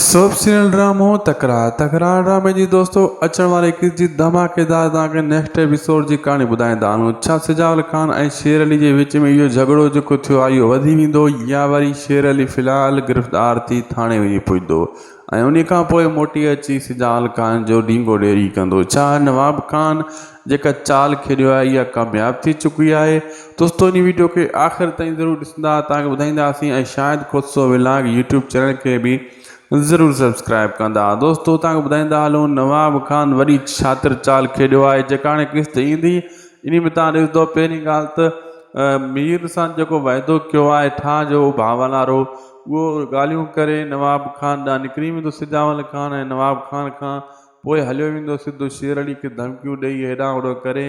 Soap serial ڊرامو تڪرار تڪرار ڊرامي جي دوستو اچڻ واري قسط جي ڌماڪيدار توهان کي نيڪسٽ ايپيسوڊ جي ڪهاڻي ٻڌائيندا آهيون ڇا سجاول خان ۽ شير علي جي وچ ۾ اهو جهڳڙو جيڪو ٿيو آهي اهو وڌي ويندو يا وري شير علي في الحال گرفتار ٿي ٿاڻي وڃي پڄندو ۽ انهي کان پوء موٽي اچي سجاول خان جو ڊينگو ڊيري ڪندو ڇا نواب خان جيڪا چال کيڏيو آهي اها ڪامياب ٿي چڪي آهي دوستو ان ويڊيو کي آخر تائين ضرور ڏسندا توهان کي ٻڌائينداسين ۽ Shahid Khoso vlog YouTube channel کي به ضرور سبسڪرائب ڪندا دوستو توهان کي ٻڌائيندا هلون نواب خان وڏي شاطر چال کيڏيو آهي جيڪا هاڻي قسط ايندي انهي ۾ توهان ڏسندو پهرين ڳالهه ته مير سان جيڪو وعدو ڪيو آهي ٺاهه جو ڀاونارو اهو ڳالهيون ڪري نواب خان ڏانهن نڪري ويندو سجاول خان ۽ نواب خان کان پوء هليو ويندو سڌو شير علي کي ڌمڪيون ڏئي هيڏانهن هوڏانهن ڪري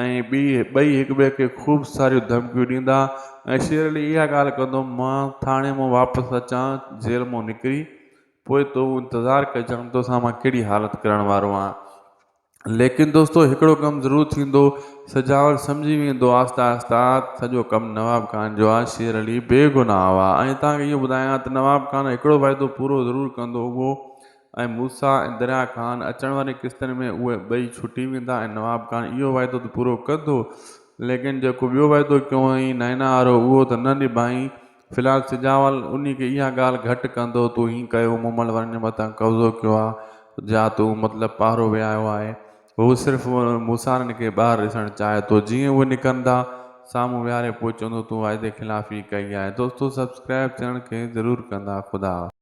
۽ ٻي ٻئي هڪ ٻئي کي خوب ساريون ڌمڪيون ڏيندا ۽ شير علي اها ڳالهه ڪندو مان ٿاڻي مان واپس اچان جيل مان نڪري پوء تون انتظار ڪجان توسان مان ڪهڙي حالت ڪرڻ وارو آهيان ليڪن دوستو هڪڙو ڪم ضرور ٿيندو سجاول سمجهي ويندو آهستي آهستي سڄو ڪم نواب خان جو آهي شير علي بيگناهه آهي ۽ توهان کي اهو ٻڌايان ته نواب خان هڪڙو واعدو پورو ضرور ڪندو اهو ۽ موسيٰ ۽ دريا خان اچڻ وارين قسطن ۾ اهي ٻئي ڇٽي ويندا ۽ نواب خان اهو واعدو ته پورو ڪندو ليڪن جيڪو ٻيو واعدو ڪيو هئائين نائنا وارو اهو ته نه نڀائين. في الحال سجاول انهي کي اها ڳالهه گهٽ ڪندو تون هين ڪيو مومل وارن جي مٿان قبضو ڪيو آ جا تون مطلب پارو ويايو آهي. هو صرف موسيٰ وارن کي ٻاهر ڏسڻ چاهي ٿو جيئن اهي نڪرندا سامهون ويهاري پوء چوندو تون واعدي خلافي ڪئي آهي. دوستو سبسڪرائب چينل کي ضرور ڪندا خدا حافظ.